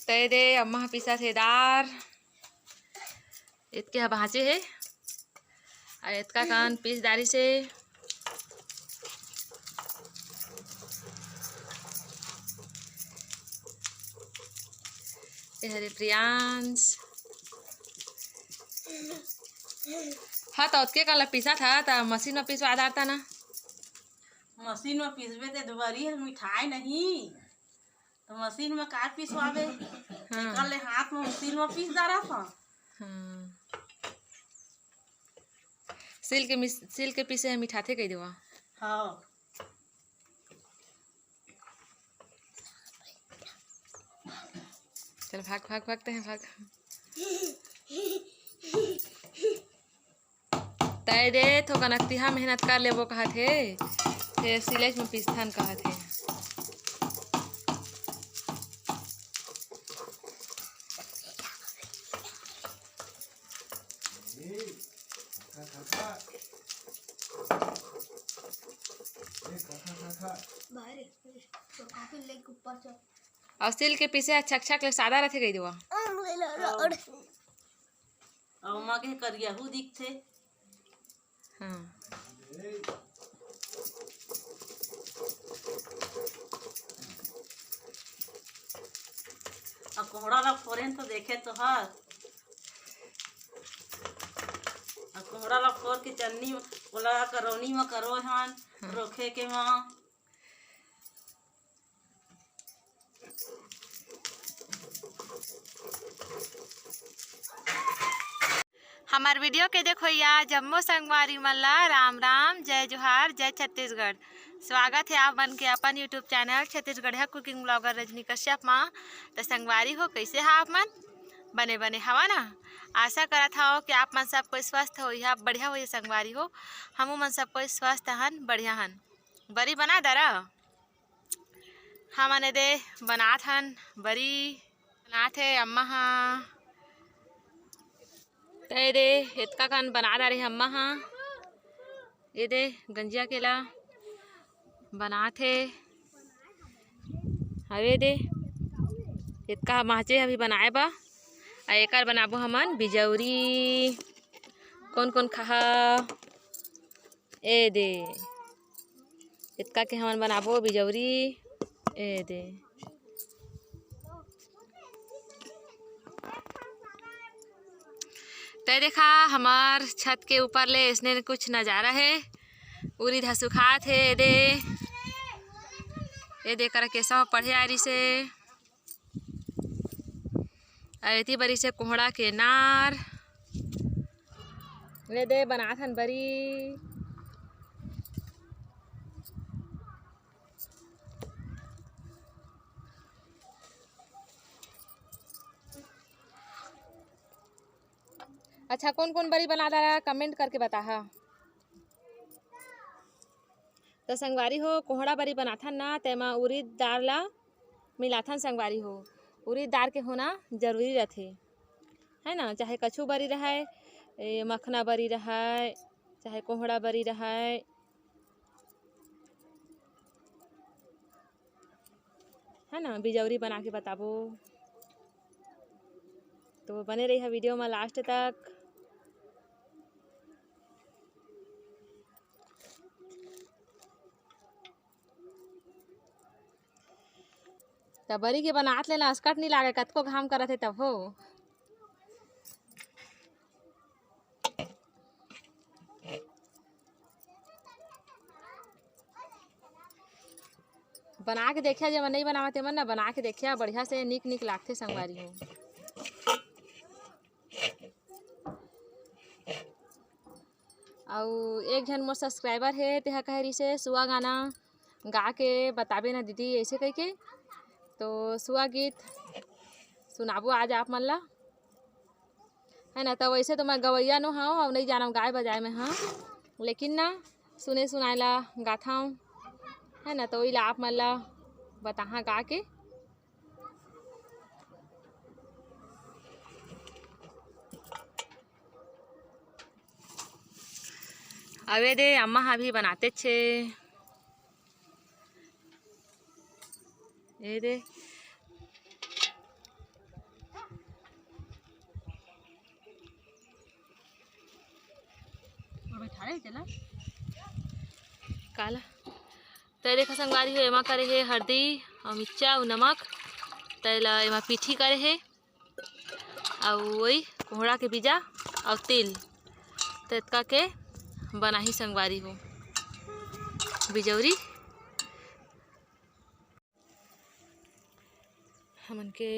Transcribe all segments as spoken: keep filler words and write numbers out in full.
तय दे, अम्मा ह पीसत हे दार। एतके ह बाँचे हे। अउ एतका कन पीस डारिस हे। ए हरे प्रियांश। हाँ, त ओतके कन ल पीसत ह, त मशीन म पिसवा डारता ना। मशीन म पिसबे ते दुबरी ह मिठाय नहीं। तो मशीन में का पिसवाबे? हाँ। एकर ले हाथ में मशीन में पीस डारत हन। हाँ। सिल के मिस-, सिल के पीसे ह मिठाथे कहि देवा। हाँ। चल भाग, भाग, भाग, तैं भाग। तय दे, थोकन अकतिहा मेहनत कर लेबो कहत हे, फेर सिलेट म पीसथन कहत हे। अउ सिल के पीसे ह छक छक ले सादा रथे कहि देवा। अउ ओमा के करियाहू दिखथे। हाँ। अउ कोहड़ा ला फोरेन तो देखे तो हर। अउ कोहड़ा ला फोर के चन्नी, ओला करौनी म करो हन, हाँ। रोखे के म। हमर video के देखोइया जम्मो संगवारी मन ला राम राम, जय जोहार, जय छत्तीसगढ़। स्वागत हे आप मन के अपन YouTube channel छत्तीसगढ़िया cooking blogger रजनी कश्यप मा। त संगवारी हो, कइसे हा आप मन? बने बने हवा ना? आशा करत हव कि आप मन सब कोई स्वस्थ होइहा, बढ़िया होइहा संगवारी हो। हमू मन सब कोई स्वस्थ हन, बढ़िया हन। बरी बना दरा। हमन एदे बनात हन बरी, बनात हे अम्मा ह। त एदे एतका कन बना डारे हे अम्मा ह। एदे गंजिया केला बनात हे। हवे दे एतका बाँचे अभी बनाए बा। आ एकर बनाबो हमन बिजौरी। कौन कौन खाहा? ए दे, एतका के हमन बनाबो बिजौरी। ए दे, तै देखा, हमर छत के ऊपर ले अइसने कुछ नजारा हे। उरीद ह सुखात हे। ए दे, ए दे, करा केसवा पढ़े आ रिसे। अउ एती बरी से कोहड़ा के नार। ले दे, बनात हन बरी। अच्छा, कौन कौन बरी बना डारा, comment करके बताहा। त संगवारी हो, कोहड़ा बरी बनाथन ना, तेमा उरीद दार ला मिलाथन संगवारी हो। उरीद दार के होना जरूरी रथे, है ना? चाहे कछु बरी रहय, ए, मखना बरी रहय, चाहे कोहड़ा बरी रहय, है ना? बिजौरी बना के बताबो, तो बने रहिहा video में last तक। त बरी के बनात ले ना असकट नी लागे, कतको घाम करत हे तब हो। बना के देखिया, जेमन नइ बनावत तेमन ना बना के देखिया, बढ़िया से नीक नीक लागथे संगवारी हो। अउ एक झन मोर subscriber हे, तेहा कहे रिसे सुआ गाना गा के बताबे ना दीदी, ऐसे कहिके। तो सुआ गीत सुनाबो आज आप मन ला, है ना। तो वैसे तो मैं गवैया नो हव अउ नइ जानव गाय बजाय में, हाँ, लेकिन ना सुने सुनाय ला गाथव, है ना। तो वही ला आप मन ला बताहा गा के। अवे दे, अम्मा हा भी बनाते छे। ए दे, काला? त देखा संगवारी हो, एमा करे हे हरदी अउ मिर्चा अउ नमक। तेला एमा पीठी करे हे, अउ वही कोहड़ा के बीजा अउ तेल, त एतका के बनाही संगवारी हो बिजौरी। हमन के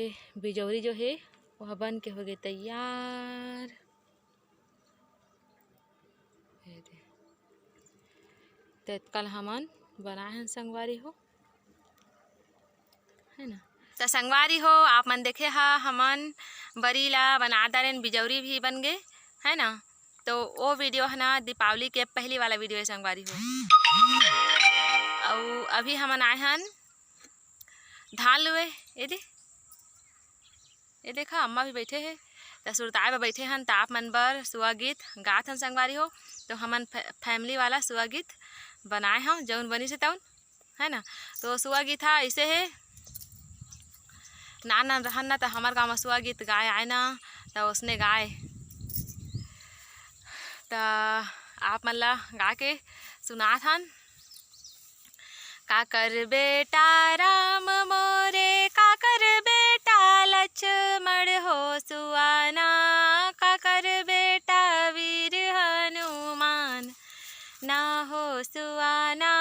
बिजौरी जो हे, वह बन के होगे तैयार। ये दे। त एतका ल हमन बनाए हन संगवारी हो, है ना? त संगवारी हो, आप मन देखे हा, हमन बरी ला बना डारेन, बिजौरी भी बन गे, है ना? तो वो वीडियो है ना, दीपावली के पहली वाला वीडियो है संगवारी हो। अउ अभी हमन आए हन धान लुए। ये दे, ये देखा, अम्मा भी बैठे हे, त सुरताए बर बैठे हन, त आप मन बर सुआ गीत गात हन संगवारी हो। तो हमन फै-, फैमिली वाला सुआ गीत बनाए हन, जौन बनिस हे तौन, है ना। तो सुआ गीत हा ऐसे हे, नान नान रहन ना, त हमर गाँव म सुआ गीत गाए आए ना, त ओसने गाए, त आप मन ला गा के सुनात हन। काकर बेटा राम मोरे, काकर बेटा लक्ष्मण हो सुआना, काकर बेटा वीर हनुमान ना हो सुआना,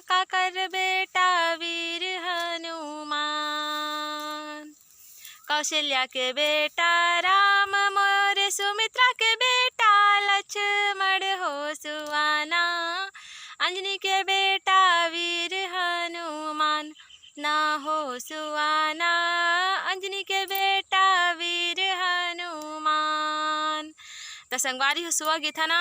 काकर बेटा वीर हनुमान। कौशल्या के बेटा राम मोरे, सुमित्रा के बेटा लक्ष्मण हो सुआना, अंजनी के बेटा वीर हनुमान ना हो सुआना, अंजनी के बेटा वीर हनुमान। त संगवारी हो, सुआ गीत ह ना,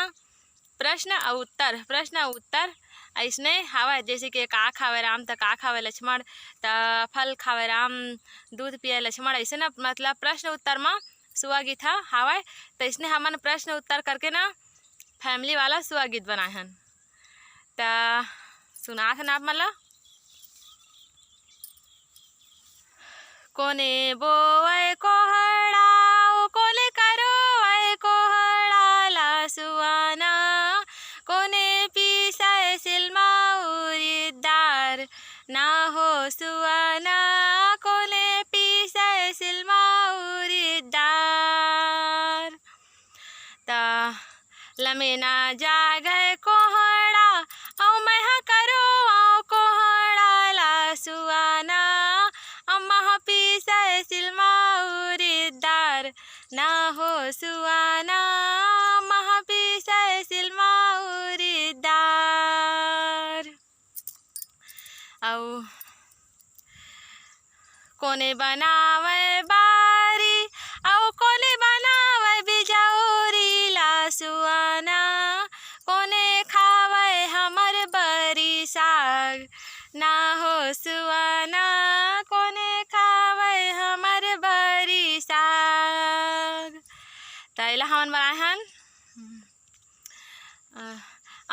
प्रश्न अउ उत्तर, प्रश्न अउ उत्तर अइसने हावय, जैसे कि का खावय राम त का खावय लक्ष्मण, त फल खावय राम, दूध पिए लक्ष्मण, अइसे ना, मतलब प्रश्न उत्तर म सुआ गीत ह हावय। त अइसने हमन प्रश्न उत्तर करके ना फैमिली वाला सुआ गीत बनाए हन। त सुनात हन आप मन ला। कोने बोवय कोहड़ा, ओ कोने करोवय कोहड़ा ला सुआना, कोने पीसय सिलमा उरिदार ना हो सुआना, कोने पीसय सिलमा उरिदार। त लमे ना जागय कोहड़ा, अउ मैं ह करोवंव कोहड़ा ला सुआना, अम्मा ह पीसय सिलमा उरिदार ना हो सुआना, अम्मा ह पीसय सिलमा उरिदार। अउ कोने बनावय बारी, अउ कोने बनावय बिजौरी ला सुआना, कोने खावय हमर बरी साग ना हो सुआना, कोने खावय हमर बरी साग। त एला हमन बनाए हन। अ,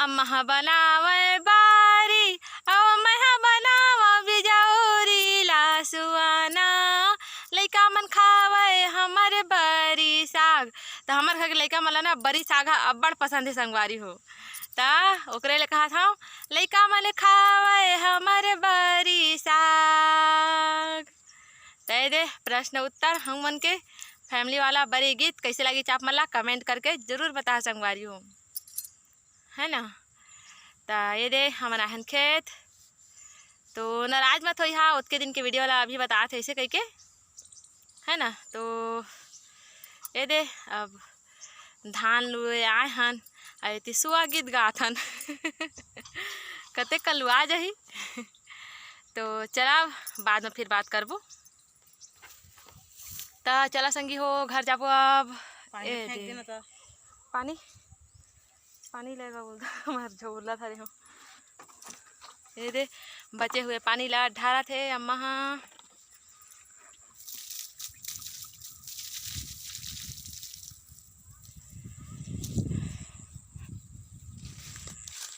अम्मा ह बनावय बारी, अउ मैं ह बनावंव बिजौरी ला सुआना। लइका मन खावय हमर बरी साग। त हमर घर के लइका मन ला ना बरी साग ह अब्बड़ पसंद हे संगवारी हो। त ओकरे ले कहत हंव, लइका मन खावय हमर बरी साग। त ये दे प्रश्न उत्तर हम मन के फैमिली वाला बरी गीत। कइसे लागिस आप मन ला कमेंट करके जरूर बताहा संगवारी हो, है ना। त ये दे हमन आहन खेत, तो नाराज मत होइहा, ओतके दिन के वीडियो ला अभी बतात हे ऐसे कहिके, है ना। तो ये दे अब धान लुए आए हन, अउ एती सुआ गीत गात हन। कते कलुआ जाही। तो चला, बाद में फिर बात करबो। त चला संगी हो, घर जाबो अब। पानी ए फेंक दे। देना त। पानी, पानी लेगा बोलता, हमार झोला धरे हो। ये दे, बचे हुए पानी ला ढारत हे अम्मा हा।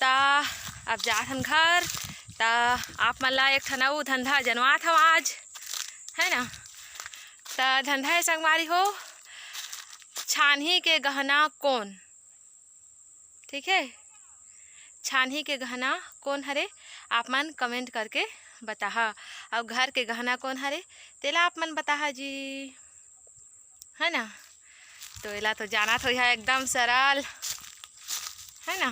त अब जात हन घर। त आप मन ला एक ठन अउ धंधा जनवात हव आज, है ना। त धंधा हे संगवारी हो, छानही के गहना कोन? ठीक है, छानही के गहना कौन हरे, आप मन comment करके बताहा। अउ घर के गहना कौन हरे, तेला आप मन बताहा जी, है ना? तो एला तो जानत होइहा, एकदम सरल, है ना?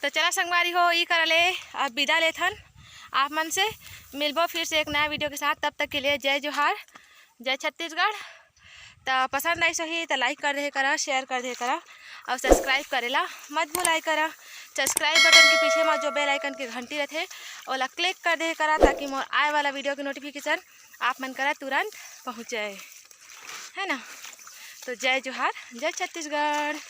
तो चला संगवारी हो, ई करा ले अब विदा लेथन आप मन से। मिलबो फिर से एक नया video के साथ। तब तक के लिए जय जोहार, जय छत्तीसगढ़। तो पसंद आइस होही तो like कर देहे करा, share कर देहे करा, और subscribe करे ला मत भुलाए करा। Subscribe button के पीछे में जो bell icon के घंटी रहथे, ओला click कर देहे करा, ताकि मोर आए वाला video के notification आप मन करा तुरंत पहुँच जाए, है ना? तो जय जोहार, जय छत्तीसगढ़।